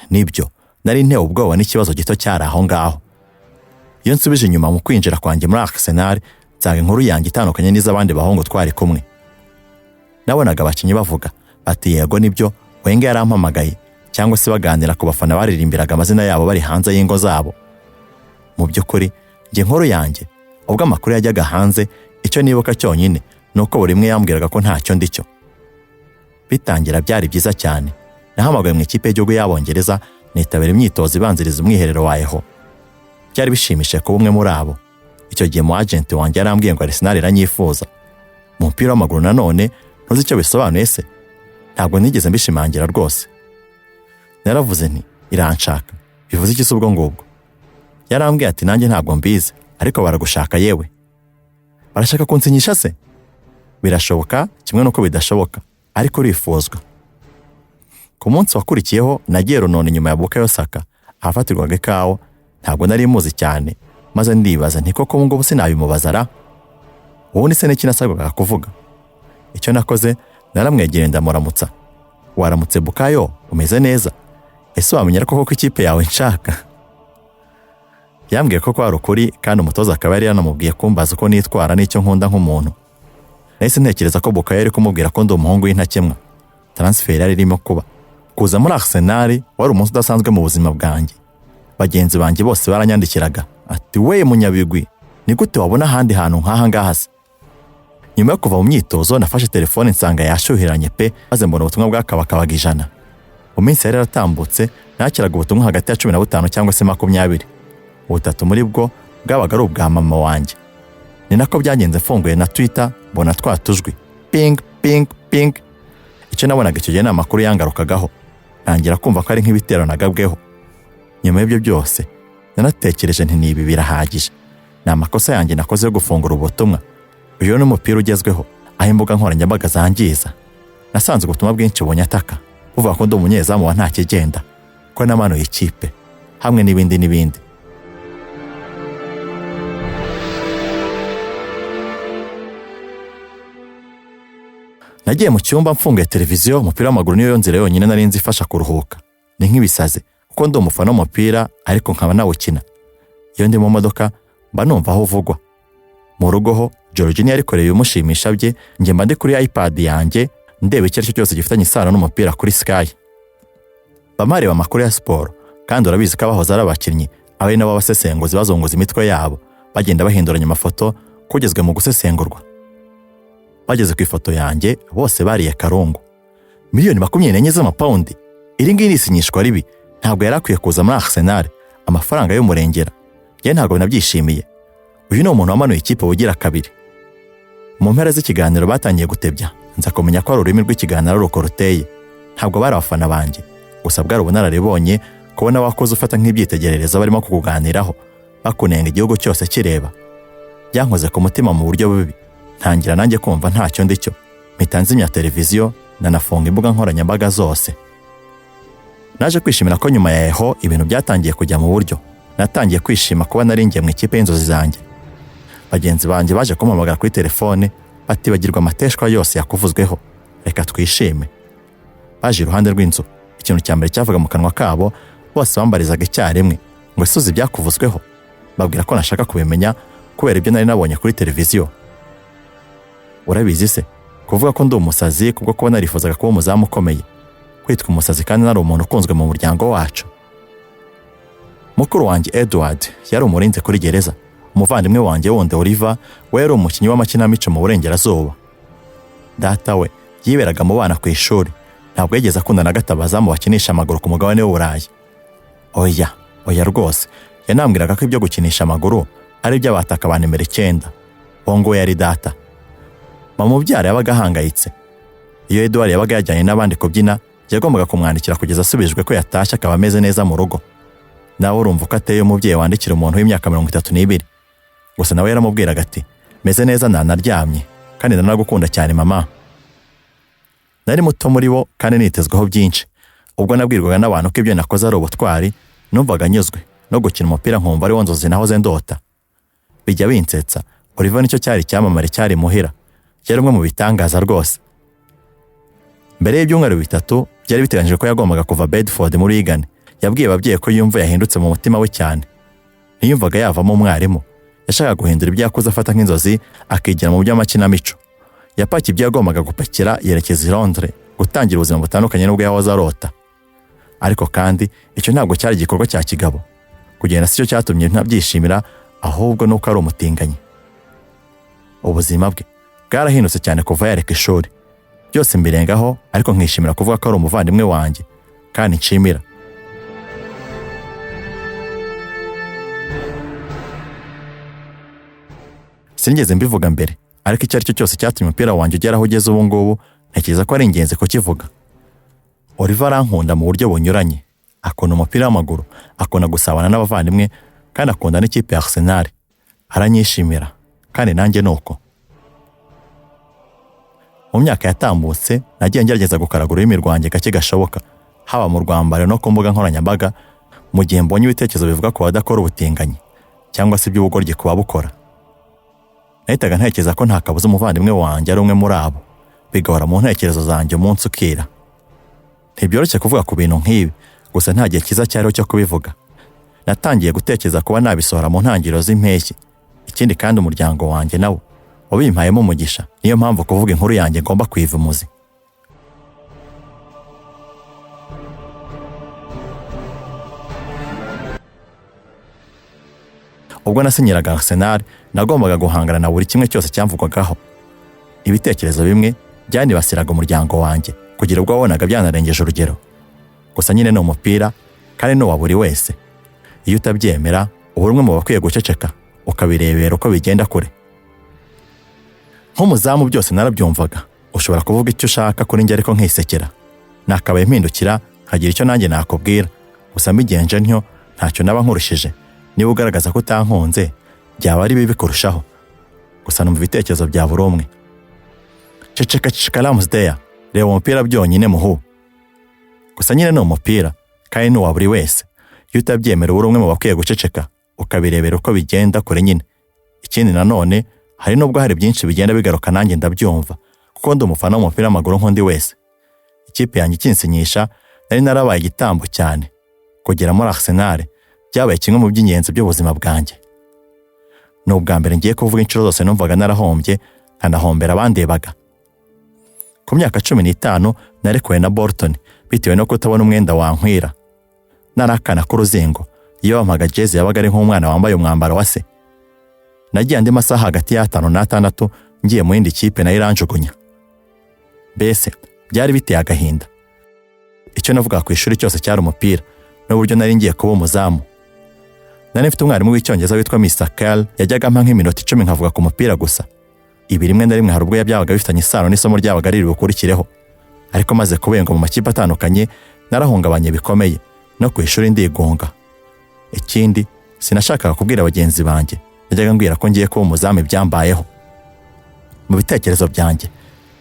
Nibyo, nari ntewe ubwoba n'ikibazo gito cyari aho ngaho. Iyo nsubije inyuma mu kwinjira kwanjye muri Arsenal, nsanga inkuru yanjye itandukanye n'iz'abandi bahungu twari kumwe. Nabonaga abakinnyi bavuga bati yego nibyo, Wenger yarampamagaye, cyangwa se baganira ku bafana baririmbiraga amazina yabo bari hanze y'ingo zabo. Mu by'ukuri njye inkuru yanjye ubwo amakuru yajyaga hanze, icyo nibuka cyonyine ni uko buri umwe yambwiraga ko ntacyo ndicyo. Bitangira byari byiza cyane. Nahamagawe mu ikipe y'igihugu y'Abongereza, nitabira imyitozo ibanziriza umwiherero wa Eho. Byari bishimishije kuba umwe muri abo. Icyo gihe mu agent wanjye yarambwiye ngo Arsenal iranyifuza. Mu mupira w'amaguru nanone ntuzi icyo bisobanuye se? Ntabwo nigeze mbishimangira rwose. Naravuze nti iranshaka, bivuze iki se ubwo ngubwo? Yarambwiye ati nanjye ntabwo mbizi, ariko baragushaka yewe. Barashaka kunsinyisha se? Birashoboka kimwe n'uko bidashoboka, ariko urifuzwa. Ku munsi wakurikiyeho nagiye Runoni nyuma ya Bukayo Saka ahafatirwaga ikawa. Ntabwo nari muzi cyane, maze ndibaza nti koko ubu ngubu sinabimubaza ra? Ubundi se n'iki nasabwaga kuvuga? Icyo nakoze naramwegereye ndamuramutsa. Waramutse Bukayo, umeze neza? Ese wamenya ko koko ikipe yawe nshaka? Yambwiye ko kwari ukuri, kandi umutoza akaba yari yanamubwiye kumbaza uko nitwara n'icyo nkunda nk'umuntu. Nahise ntekereza ko Bukayo yari kumubwira ko ndi umuhungu w'intakemwa. Transfer yari irimo kuba. Kuza muri Arsenal wari umunsi udasanzwe mu buzima bwanjye. Bagenzi banjye bose baranyandikiraga ati we munyabigwi, ni gute wabona ahandi hantu nk'aha ngaha se? Nyuma yo kuva mu myitozo nafashe telefone nsanga yashyuhiranye pe, maze mbona ubutumwa bwakabakabaga 100. Mu minsi yari yaratambutse nakiraga ubutumwa hagati ya 15 cyangwa se 20. Butatu muri bwo bwabaga ari ubwa mama wanjye. Ni nako byagenze mfunguye na Twitter mbona twa tujwi ping ping ping. Icyo nabonaga icyo gihe ni amakuru yangarukagaho, ntangira kumva ko ari nk'ibitero nagabweho. Nyuma y'ibyo byose nanatekereje nti ni ibi birahagije, ni amakosa yanjye nakoze yo gufungura ubutumwa. Uyu ni umupira ugezweho aho imbuga nkoranyambaga zangiza. Nasanze ubutumwa bwinshi bunyataka buvuga ko ndi umunyezamu wa nta kigenda, ko namanuye ikipe, hamwe n'ibindi n'ibindi. Nagiye mu cyumba mfunguye televiziyo. Umupira w'amaguru niyo nzira yonyine nari nzi ifasha kuruhuka. Ni nk'ibisazi kuko ndi umufana w'umupira ariko nkaba nawukina. Iyo ndi mu modoka mba numva aho uvugwa. Mu rugo ho George yarikoreye ibimushimisha bye, njye mba ndi kuri iPad yanjye ndeba icyo ari cyo cyose gifitanye isano n'umupira kuri Sky. Bamwe amakuru ya siporo, kandi urabizi ko abahoze ari abakinnyi ari nabo abasesenguzi bazunguza imitwe yabo bagenda bahinduranya amafoto kugezwe mu gusesengurwa. Bageze ku ifoto yanjye bose bariye karungu. Miliyoni 24 z'amapawundi, iri ngiri ni isinyishwa ribi, ntabwo yari akwiye kuza muri Arsenal, amafaranga y'umurengera. Njye ntabwo nabyishimiye. Uyu ni umuntu wamanuye ikipe bugira kabiri. Mu mpera z'ikiganiro batangiye gutebya, nza kumenya ko ari ururimi rw'ikiganiro ari uko ruteye. Ntabwo bari abafana banjye, gusa bwari ubunararibonye kubona abakozi ufata nk'ibyitegererezo barimo kukuganiraho, bakunenga igihugu cyose kireba. Byankoze ku mutima mu buryo bubi, ntangira nanjye kumva ntacyo ndicyo. Mpita nzimya televiziyo, nanafunga imbuga nkoranyambaga zose. Naje kwishimira ko nyuma ya Eho ibintu byatangiye kujya mu buryo. Natangiye kwishima kuba nari ngiye mu ikipe y'inzozi zanjye. Bagenzi banjye baje kumpamagara kuri telefone batibagirwa amateshwa yose yakuvuzweho, reka twishime. Baje iruhande rw'inzu, ikintu cya mbere cyavuga mu kanwa kabo bose bambarizaga icyarimwe ngo ese uzi ibyakuvuzweho? Babwira ko nashaka kubimenya kubera ibyo nari nabonye kuri televiziyo. Urabizi se, kuvuga ko ndi umusazi kubwo kuba narifuzaga kuba umuzamu ukomeye, kwitwa umusazi kandi nari umuntu ukunzwe mu muryango wacu. Mukuru wanjye Edward yari umurinzi kuri gereza. Umuvandimwe wanjye wundi Oliver we yari umukinnyi w'amakinamico mu burengerazuba. Data we yiberaga mu bana ku ishuri, ntabwo yigeze akunda na gato abazamu bakinisha amaguru ku mugabane w'Uburayi. Oya, oya rwose, yanambwiraga ko ibyo gukinisha amaguru ari iby'abataka ba nimero 9. Uwo nguwo yari data. Mama ubyara yabaga ahangayitse. Iyo Edward yabaga yajyanye n'abandi kubyina, yagombaga kumwandikira kugeza asubijwe ko yatashye akaba ameze neza mu rugo. Nawe urumva uko ateye umubyeyi wandikira umuntu w'imyaka 32. Gusa nawe yaramubwiraga ati meze neza nanaryamye kandi nanagukunda cyane mama. Nari muto muri bo kandi nitezweho byinshi. Ubwo nabwirwaga n'abantu ko ibyo nakoze ari ubutwari, numvaga nyuzwe no gukina umupira nkumva ari wo nzozi nahoze ndota. Bijya binsetsa, Oliver nicyo cyari icyamamare cyari muhira. Yari umwe mu bitangaza rwose. Mbere y'ibyumweru 3 byari biteganyijwe ko yagombaga kuva Bedford muri Wigan Yabwiye ababyeyi ko yumva yahindutse mu mutima we cyane. Ntiyumvaga yavamo umwarimu. Yashakaga guhindura ibyo yakuze afata nk'inzozi, akigira mu by'amakinamico. Yapakiye ibyo yagombaga gupakira yerekeza i Londres gutangira ubuzima butandukanye n'ubwo yahoze arota. Ariko kandi icyo ntabwo cyari igikorwa cya kigabo. Kugenda si cyo cyatumye ntabyishimira, ahubwo nuko ari umutinganyi. Ubuzima bwe bwarahindutse cyane kuva yareka ishuri. Byose mbirengaho, ariko nkishimira kuvuga ko ari umuvandimwe wanjye kandi nshimira. Sinigeze mbivuga mbere, ariko icyo ari cyo cyose cyatumye umupira wanjye ugera aho ugeze ubu ngubu, ntekereza ko ari ingenzi kukivuga. Oliver arankunda mu buryo bunyuranye. Akunda umupira w'amaguru, akunda gusabana n'abavandimwe, kandi akunda n'ikipe ya Arsenal. Aranyishimira, kandi nanjye ni uko. Mu myaka yatambutse, nagiye ngerageza gukaraga ururimi rwanjye gake gashoboka, haba mu rwambaro no ku mbuga nkoranyambaga, mu gihe mbonye ibitekerezo bivuga ku badakora ubutinganyi, cyangwa se iby'ubugoryi ku babukora. Nahitaga ntekereza ko nta kabuza umuvandimwe wanjye ari umwe muri abo, bigahora mu ntekerezo zanjye umunsi ukira. Ntibyoroshye kuvuga ku bintu nk'ibi, gusa nta gihe cyiza cyariho cyo kubivuga. Natangiye gutekereza kuba nabisohora mu ntangiriro z'impeshyi. Ikindi kandi umuryango wanjye nawo wabimpayemo umugisha, niyo mpamvu kuvuga inkuru yanjye ngomba kuyiva umuzi. Ubwo nasinyiraga Arsenal, nagombaga guhangana na buri kimwe cyose cyamvugwagaho. Ibitekerezo bimwe byanibasiraga umuryango wanjye, kugira ubwo wabonaga byanarengeje urugero. Gusa nyine ni umupira, kandi ni uwa buri wese. Iyo utabyemera, uba umwe mu bakwiye guceceka, ukabirebera uko bigenda kure. Nk'umuzamu byose narabyumvaga. Ushobora kuvuga icyo ushaka kuri njye ariko nkisekera. Nakabaye mpindukira, nkagira icyo nanjye nakubwira. Gusa mbigenje ntyo, ntacyo naba nkurushije. Niba ugaragaza ko utankunze, byaba ari bibi kurushaho. Gusa numva ibitekerezo bya buri umwe. Ceceka ceceka Ramsdale, reba umupira byonyine muhu. Gusa nyine ni umupira, kandi ni uwa buri wese. Iyo utabyemera uba uri umwe mu bakwiye guceceka, ukabirebera uko bigenda kure nyine. Ikindi nanone, hari nubwo hari byinshi bigenda bigaruka nanjye ndabyumva, kuko ndi umufana w'umupira w'amaguru nk'undi wese. Ikipe yanjye ikinsinyisha, nari narabaye igitambo cyane. Kugera muri Arsenal byabaye kimwe mu by'ingenzi by'ubuzima bwanjye. Ni ubwa mbere ngiye kuvuga inshuro zose numvaga narahombye, nkanahombera abandebaga. Ku myaka 15 narekuwe na Bolton bitewe no kutabona umwenda wankwira. Nari akana k'uruzingo, iyo bampaga jezi yabaga ari nk'umwana wambaye umwambaro wa se. Nagiye andi masaha hagati ya 5 na 6 ngiye mu yindi kipe nayo iranjugunya. Mbese byari biteye agahinda. Icyo navuga ku ishuri cyose cyari umupira, n'uburyo nari ngiye kuba umuzamu. Nari mfite umwarimu w'icyongereza witwa Mr. Carl, yajyaga ampa nk'iminota 10 nkavuga ku mupira gusa. Ibi rimwe na rimwe hari ubwo byabaga bifitanye isano n'isomo ryabaga riri bukurikireho. Ariko maze kubengwa mu makipe atandukanye, narahungabanye bikomeye, no ku ishuri ndigunga. Ikindi, sinashakaga kubwira bagenzi banjye, najyaga mbwira ko ngiye kuba umuzamu ibyambayeho. Mu bitekerezo byanjye,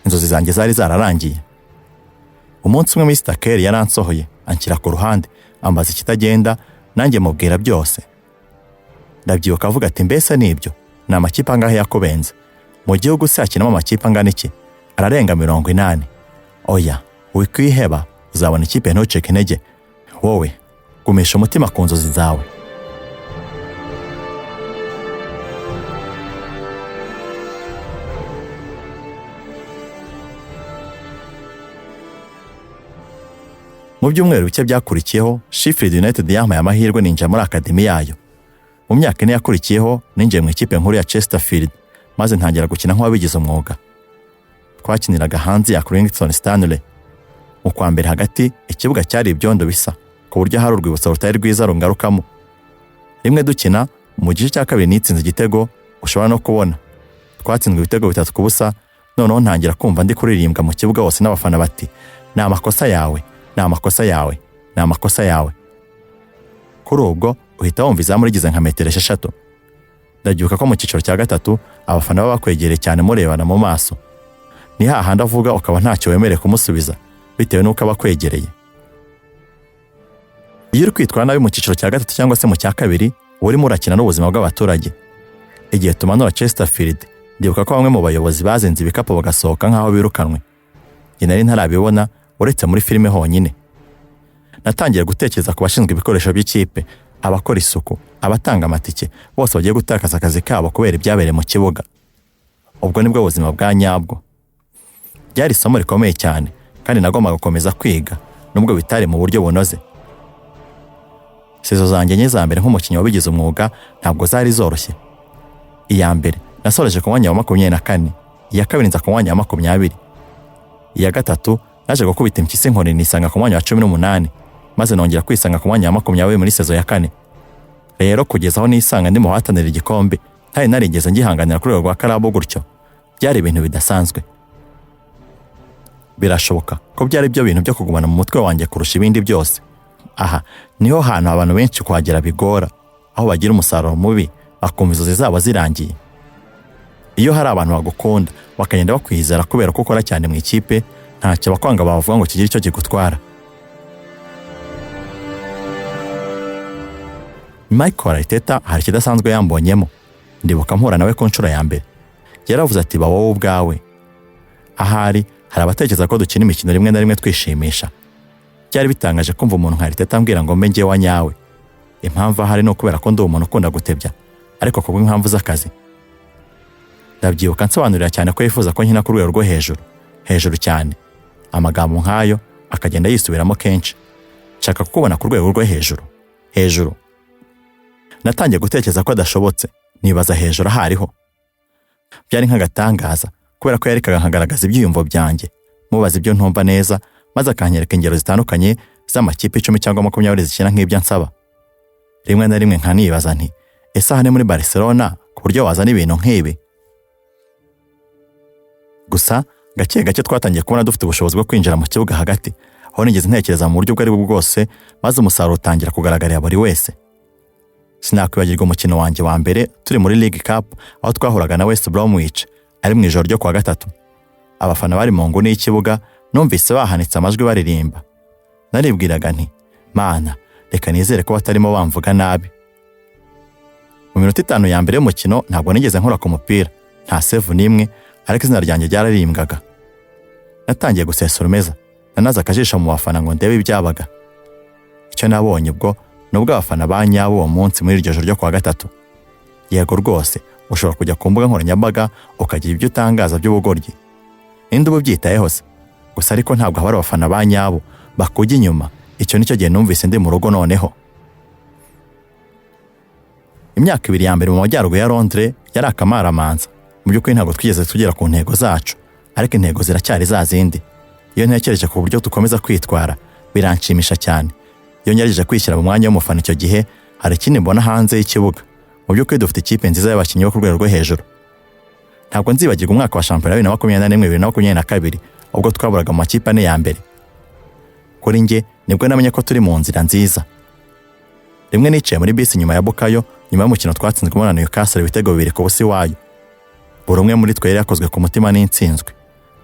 inzozi zanjye zari zararangiye. Umunsi umwe Mr. Kerr yaransohoye, anshyira ku ruhande, ambaza ikitagenda, nanjye mubwira byose. Ndabyibuka avuga ati mbese nibyo, ni amakipe angahe yakubenze? Mu gihugu se hakinamo amakipe angana iki? Ararenga 80. Oya, wikwiheba, uzabona ikipe ntucike intege. Wowe, gumisha umutima ku nzozi zawe. Mu byumweru bike byakurikiyeho, Sheffield United yampaye amahirwe ninjira muri akademi yayo. Mu myaka 4 yakurikiyeho, ninjiye mu ikipe nkuru ya Chesterfield, maze ntangira gukina nk'uwabigize umwuga. Twakiniraga hanze ya Accrington Stanley. Mu kwa mbere hagati, ikibuga cyari ibyondo bisa, ku buryo hari urwibutso rutari rwiza rungarukamo. Rimwe dukina, mu gice cya kabiri nitsinze igitego ushobora no kubona. Twatsinzwe ibitego 3-0, noneho ntangira kumva ndi kuririmbwa mu kibuga hose n'abafana bati ni amakosa yawe, ni amakosa yawe, ni amakosa yawe. Kuri ubwo uhita wumva izamu rigize nka metero 6. Ndabyuka ko mu cyiciro cya 3 abafana baba bakwegereye cyane murebana mu maso. Ni hahandi avuga ukaba ntacyo wemerewe kumusubiza bitewe n'uko aba akwegereye. Iyo uri kwitwara nabi mu cyiciro cya 3 cyangwa se mu cya 2, urimo urakina n'ubuzima bw'abaturage. Igihe tumanura Chesterfield, ndibuka ko bamwe mu bayobozi bazinze ibikapu bagasohoka nk'aho birukanwe. Njye nari ntarabibona uretse muri filime honyine. Natangiye gutekereza ku bashinzwe ibikoresho by'ikipe, abakora isuku, abatanga amatike, bose bagiye gutakaza akazi kabo kubera ibyabereye mu kibuga. Ubwo nibwo buzima bwa nyabwo. Byari isomo rikomeye cyane kandi nagombaga gukomeza kwiga nubwo bitari mu buryo bunoze. Sezo zanjye enye za mbere nk'umukinnyi wabigize umwuga ntabwo zari zoroshye. Iya mbere nasoreje ku mwanya wa 24, iya kabiri nza ku mwanya wa 20, iya gatatu naje gukubita impyisi inkoni nisanga ku mwanya wa 18, maze nongera kwisanga ku mwanya wa 20 muri sezo ya kane. Rero kugeza aho nisanga ndi mu bahatanira igikombe ntari narigeze ngihanganira ku rwego rwa karabo gutyo, byari ibintu bidasanzwe. Birashoboka ko byari byo bintu byo kugumana mu mutwe wanjye kurusha ibindi byose. Aha niho hantu abantu benshi kuhagera bigora, aho bagira umusaruro mubi bakumva inzozi zabo zirangiye. Iyo hari abantu bagukunda bakagenda bakwizera kubera ko ukora cyane mu ikipe, ntacyo abakwanga bavuga ngo kigire icyo kigutwara. Mikel Arteta hari ikidasanzwe yambonyemo. Ndibuka mpura nawe ku nshuro ya mbere. Yaravuze ati ba wowe ubwawe. Ahari hari abatekereza ko dukina imikino rimwe na rimwe twishimisha. Byari bitangaje kumva umuntu nka Arteta ambwira ngo mbe njyewe nyawe. Impamvu ahari ni ukubera ko ndi umuntu ukunda gutebya, ariko kubw'impamvu z'akazi. Ndabyibuka nsobanurira cyane ko yifuza ko nkina ku rwego rwo hejuru, hejuru cyane. Amagambo nk'ayo akagenda yisubiramo kenshi. Nshaka kukubona ku rwego rwo hejuru, hejuru. Natangiye gutekereza ko adashobotse, nibaza hejuru aho ariho. Byari nk'agatangaza kubera ko yarekaga nkagaragaza ibyiyumvo byanjye, mubaza ibyo ntumva neza, maze akanyereka ingero zitandukanye z'amakipe 10 cyangwa 20 zikina nk'ibyo ansaba. Rimwe na rimwe nkanibaza nti ese aha ni muri Barcelona ku buryo wazana ibintu nk'ibi? Gusa gake gake twatangiye kubona dufite ubushobozi bwo kwinjira mu kibuga hagati, aho nigeze ntekereza mu buryo ubwo ari bwo bwose, maze umusaruro utangira kugaragarira buri wese. Sinakwibagirwa umukino wanjye wa mbere turi muri League Cup, aho twahuraga na West Bromwich ari mu ijoro ryo kuwa gatatu. Abafana bari mu nguni y'ikibuga numvise bahanitse amajwi baririmba. Naribwiraga nti Mana, reka nizere ko batarimo bamvuga nabi. Mu minota 5 ya mbere y'umukino ntabwo nigeze nkora ku mupira, nta save n'imwe, ariko izina ryanjye ryararimbwaga. Natangiye gusesura umeza, nanaze akajisho mu bafana ngo ndebe ibyabaga. Icyo nabonye ubwo nubwo abafana ba nyabo uwo munsi muri iryo joro ryo kuwa gatatu. Yego rwose ushobora kujya ku mbuga nkoranyambaga ukagira ibyo utangaza by'ubugoryi, ninde uba ubyitayeho se? Gusa ariko ntabwo haba abafana ba nyabo bakujya inyuma. Icyo nicyo gihe numvise ndi mu rugo noneho. Imyaka 2 ya mbere mu majyaruguru ya Londres yari akamaramanza. Mu by'ukuri ntabwo twigeze tugera ku ntego zacu, ariko intego ziracyari za zindi. Iyo ntekereje ku buryo dukomeza kwitwara biranshimisha cyane. Iyo ngerageje kwishyira mu mwanya w'umufana icyo gihe, hari ikindi mbona hanze y'ikibuga. Mu by'ukuri dufite ikipe nziza y'abakinnyi bo ku rwego rwo hejuru. Ntabwo nzibagirwa umwaka wa shampiyona 2021 2022 ubwo twaburaga mu makipe 4 ya mbere. Kuri njye nibwo namenye ko turi mu nzira nziza. Rimwe nicaye muri bisi nyuma ya Bukayo, nyuma y'umukino twatsinzwemo na Newcastle ibitego 2-0 iwayo. Buri umwe muri twe yari yakozwe ku mutima n'intsinzwe.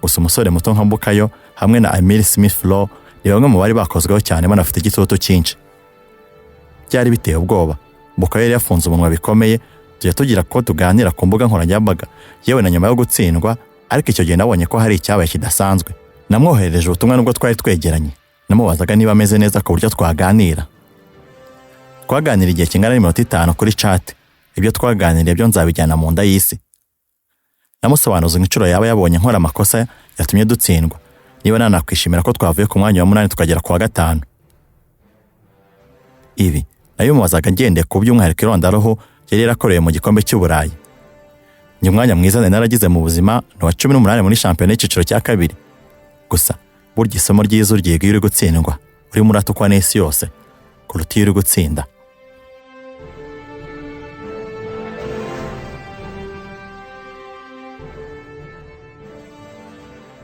Gusa umusore muto nka Bukayo hamwe na Emile Smith Rowe ni bamwe mu bari bakozweho cyane banafite igitutu cyinshi. Byari biteye ubwoba. Bukayo yari yafunze umunwa bikomeye, tujya tugira ko tuganira ku mbuga nkoranyambaga yewe na nyuma yo gutsindwa, ariko icyo gihe nabonye ko hari icyabaye kidasanzwe. Namwoherereje ubutumwa nubwo twari twegeranye, namubazaga niba ameze neza ku buryo twaganira. Twaganira igihe kingana n'iminota 5 kuri chat. Ibyo twaganiriye byo nzabijyana mu nda y'isi. Namusobanuza inshuro yaba yabonye nkora amakosa yatumye dutsindwa, niba nanakwishimira ko twavuye ku mwanya wa 8 tukagera ku wa 5. Ibi nabimubazaga ngendeye ku by'umwihariko irondaroho yari yarakoreye mu gikombe cy'Uburayi. Ni umwanya mwiza nari naragize mu buzima, ni uwa 18 muri shampiyona y'icyiciro cya kabiri. Gusa burya isomo ryiza uryiga iyo uri gutsindwa, urimo uratukwa n'isi yose kuruta iyo uri gutsinda.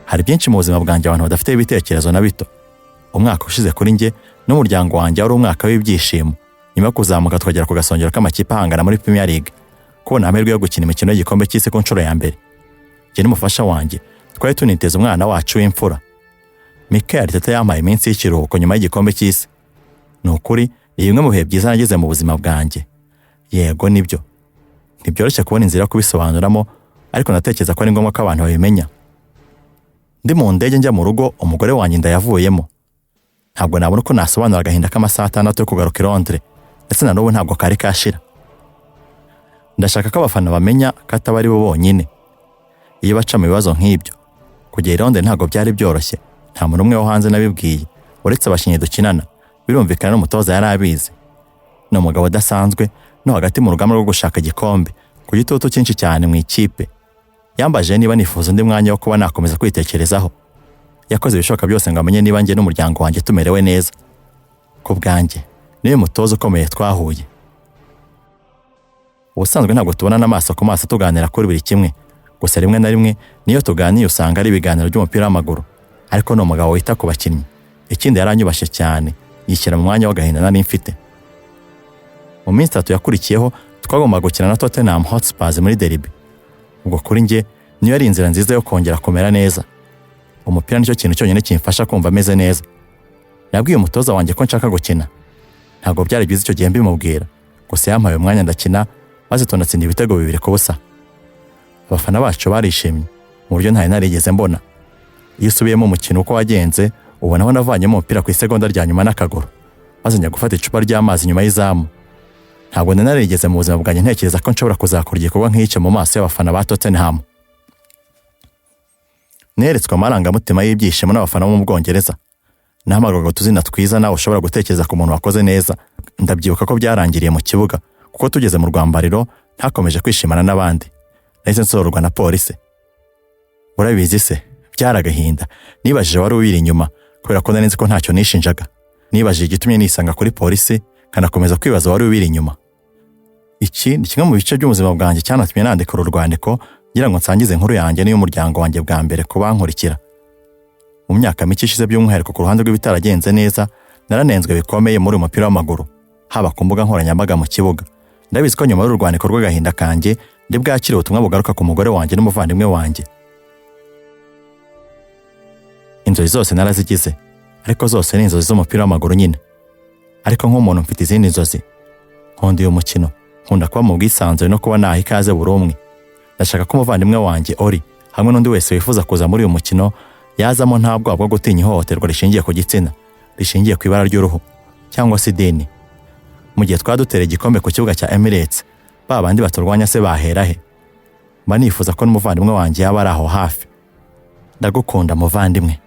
Hari byinshi mu buzima bwanjye abantu badafite ibitekerezo na bito. Umwaka ushize kuri njye n'umuryango wanjye wari umwaka w'ibyishimo, nyuma yo kuzamuka tukagera ku gasongero k'amakipe ahangana muri Premier League, kubona amahirwe yo gukina imikino y'igikombe cy'isi ku nshuro ya mbere. Njye n'umufasha wanjye twari tuniteze umwana wacu w'imfura. Mikel Arteta yampaye iminsi y'ikiruhuko nyuma y'igikombe cy'isi. Ni ukuri ni bimwe mu bihe byiza nagize mu buzima bwanjye. Yego nibyo, ntibyoroshye kubona inzira yo kubisobanuramo, ariko ndatekereza ko ari ngombwa ko abantu babimenya. Ndi mu ndege njya mu rugo, umugore wanjye ndayavuyemo. Ntabwo nabona uko nasobanura agahinda k'amasaha 6 yo kugaruka i Londres, ndetse na n'ubu ntabwo kari kashira. Ndashaka ko abafana bamenya ko ataba ari bo bonyine iyo baca mu bibazo nk'ibyo. Kugera i Londres ntabwo byari byoroshye. Nta muntu umwe wo hanze nabibwiye uretse abakinnyi dukinana. Birumvikana n'umutoza yari abizi. Ni umugabo udasanzwe no hagati mu rugamba rwo gushaka igikombe ku gitutu cyinshi cyane mu ikipe. Yambajije niba nifuza undi mwanya wo kuba nakomeza kwitekerezaho. Yakoze ibishoboka byose ngo amenye niba njye n'umuryango wanjye tumerewe neza. Ku bwanjye, niwe mutoza ukomeye twahuye. Ubusanzwe ntabwo tubonana amaso ku maso tuganira kuri buri kimwe, gusa rimwe na rimwe niyo tuganiye usanga ari ibiganiro by'umupira w'amaguru. Ariko ni umugabo wita ku bakinnyi. Ikindi, yaranyubashye cyane, yishyira mu mwanya w'agahinda nari mfite. Mu minsi 3 yakurikiyeho twagombaga gukina na Tottenham Hotspurs muri derby. Ubwo kuri njye niyo ari inzira nziza yo kongera kumera neza. Umupira nicyo kintu cyonyine kimfasha kumva ameze neza. Nabwiye umutoza wanjye ko nshaka gukina. Ntabwo byari byiza icyo gihe mbimubwira, gusa yampaye umwanya ndakina, maze tunatsinda ibitego 2-0. Abafana bacu barishimye mu buryo ntari narigeze mbona. Iyo usubiyemo umukino uko wagenze, ubona aho navanyemo umupira ku isegonda rya nyuma n'akaguru, maze njya gufata icupa ry'amazi nyuma y'izamu. Ntabwo nari narigeze mu buzima bwanjye ntekereza ko nshobora kuzakora igikorwa nk'icyo mu maso y'abafana ba Tottenham. Neretswe amarangamutima y'ibyishimo n'abafana bo mu Bwongereza. Nahamagarwaga utuzina twiza nawe ushobora gutekereza ku muntu wakoze neza. Ndabyibuka ko byarangiriye mu kibuga, kuko tugeze mu rwambariro ntakomeje kwishimana n'abandi. Nahise nsohorwa na polisi. Urabizi se, byari agahinda. Nibajije wari ubiri inyuma, kubera ko nari nzi ko ntacyo nishinjaga. Nibajije igitumye nisanga kuri polisi, nkanakomeza kwibaza wari ubiri inyuma. Iki ni kimwe mu bice by'ubuzima bwanjye cyanatumye nandika uru rwandiko, ngira ngo nsangize inkuru yanjye n'iy'umuryango wanjye bwa mbere ku bankurikira. Mu myaka mike ishize, by'umwihariko ku ruhande rw'ibitaragenze neza, naranenzwe bikomeye muri uyu mupira w'amaguru, haba ku mbuga nkoranyambaga, mu kibuga. Ndabizi ko nyuma y'uru rwandiko rw'agahinda kanjye ndi bwakire ubutumwa bugaruka ku mugore wanjye n'umuvandimwe wanjye. Inzozi zose narazigize, ariko zose ni inzozi z'umupira w'amaguru nyine. Ariko nk'umuntu mfite izindi nzozi. Nkunda uyu mukino, nkunda kuba mu bwisanzure no kuba naha ikaze buri umwe. Ndashaka ko umuvandimwe wanjye Ori hamwe n'undi wese wifuza kuza muri uyu mukino yazamo nta bwoba bwo gutinya ihohoterwa rishingiye ku gitsina, rishingiye ku ibara ry'uruhu cyangwa se idini. Mu gihe twaba dutera igikombe ku kibuga cya Emirates, ba bandi baturwanya se bahera he? Mba nifuza ko n'umuvandimwe wanjye yaba ari aho hafi. Ndagukunda, muvandimwe.